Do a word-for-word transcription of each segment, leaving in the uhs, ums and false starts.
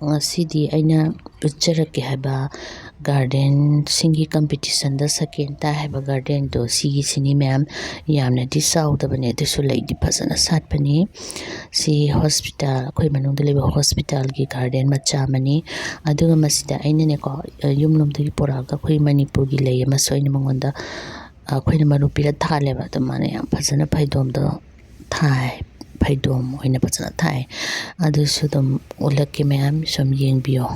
ꯉꯁꯤꯗꯤ ꯑꯩꯅ ꯎꯠꯆꯔꯛꯀꯦ ꯍꯥꯏꯕ garden ꯁꯤꯡꯒꯤ competition ꯗ second ꯇꯥꯏ ꯍꯥꯏꯕ garden ꯗꯣ, ꯁꯤꯒꯤꯁꯤꯅꯤ ꯃꯌꯥꯝ꯫ ꯌꯥꯝꯅꯗꯤ ꯆꯥꯎꯗꯕꯅꯦ, ꯑꯗꯨꯁꯨ ꯂꯩꯗꯤ ꯐꯖꯅ ꯁꯥꯠꯄꯅꯤ꯫ ꯁꯤ hospital, ꯑꯩꯈꯣꯏ ꯃꯅꯨꯡꯗ ꯂꯩꯕ hospital ꯒꯤ garden ꯃꯆꯥ ꯑꯃꯅꯤ꯫ ꯑꯗꯨꯒ ꯃꯁꯤꯗ ꯑꯩꯅꯅꯦꯀꯣ, ꯌꯨꯝꯂꯣꯝꯗꯒꯤ ꯄꯨꯔꯛꯑꯒ ꯑꯩꯈꯣꯏ ꯃꯅꯤꯄꯨꯔꯒꯤ ꯂꯩ ꯑꯃꯁꯨ ꯑꯩꯅ ꯃꯉꯣꯟꯗ, ꯑꯩꯈꯣꯏꯅ ꯃꯔꯨ ꯄꯤꯔ ꯊꯥꯍꯜꯂꯦꯕ꯫ ꯑꯗꯨ ꯃꯥꯅ ꯌꯥꯝ ꯐꯖꯅ ꯐꯩꯗꯣꯝꯗꯣ ꯊꯥꯏ, ꯐꯩꯗꯣꯝ ꯑꯣꯏꯅ ꯐꯖꯅ ꯊꯥꯏ꯫ ꯑꯗꯨꯁꯨ ꯑꯗꯨꯝ ꯎꯠꯂꯛꯀꯦ ꯃꯌꯥꯝ, ꯁꯨꯝ ꯌꯦꯡꯕꯤꯌꯣ꯫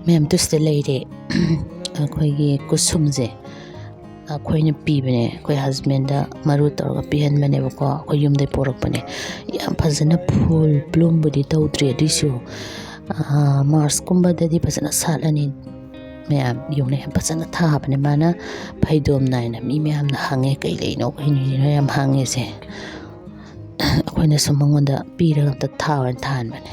ꯃꯌꯥꯝ ꯇꯨꯁꯤꯗ ꯂꯩꯔꯦ꯫ ꯑꯩꯈꯣꯏꯒꯤ ꯀꯨꯁꯨꯝꯁꯦ ꯑꯩꯈꯣꯏꯅ ꯄꯤꯕꯅꯦ, ꯑꯩꯈꯣꯏ ꯍꯁꯕꯦꯟꯗ ꯃꯔꯨ ꯇꯧꯔꯒ ꯄꯤꯍꯟꯕꯅꯦꯕꯀꯣ, ꯑꯩꯈꯣꯏ ꯌꯨꯝꯗꯩ ꯄꯣꯔꯛꯄꯅꯦ꯫ ꯌꯥꯝ ꯐꯖꯅ ꯐꯨꯜ ꯕ꯭ꯂꯨꯝꯕꯨꯗꯤ ꯇꯧꯗ꯭ꯔꯤ, ꯑꯗꯨꯏꯁꯨ ꯃꯥꯔꯁꯀꯨꯝꯕꯗꯗꯤ ꯐꯖꯅ ꯁꯥꯠꯂꯅꯤ꯫ ꯃꯌꯥꯝ ꯌꯦꯡꯉꯨꯅꯦ, ꯌꯥꯝ ꯐꯖꯅ ꯊꯥꯕꯅꯦ꯫ ꯃꯥꯅ ꯐꯩꯗꯣꯝ ꯅꯥꯏꯅ ꯃꯤ ꯃꯌꯥꯝꯅ ꯍꯪꯉꯦ, "ꯀꯩ ꯂꯩꯅꯣ, ꯀꯩꯅꯣ ꯌꯥꯝ ꯍꯪꯉꯦꯁꯦ?" ꯑꯩꯈꯣꯏꯅꯁꯨ ꯃꯉꯣꯟꯗ ꯄꯤꯔꯒ ꯑꯝꯇ ꯊꯥꯎ ꯍꯥꯏꯅ ꯊꯥꯍꯟꯕꯅꯦ꯫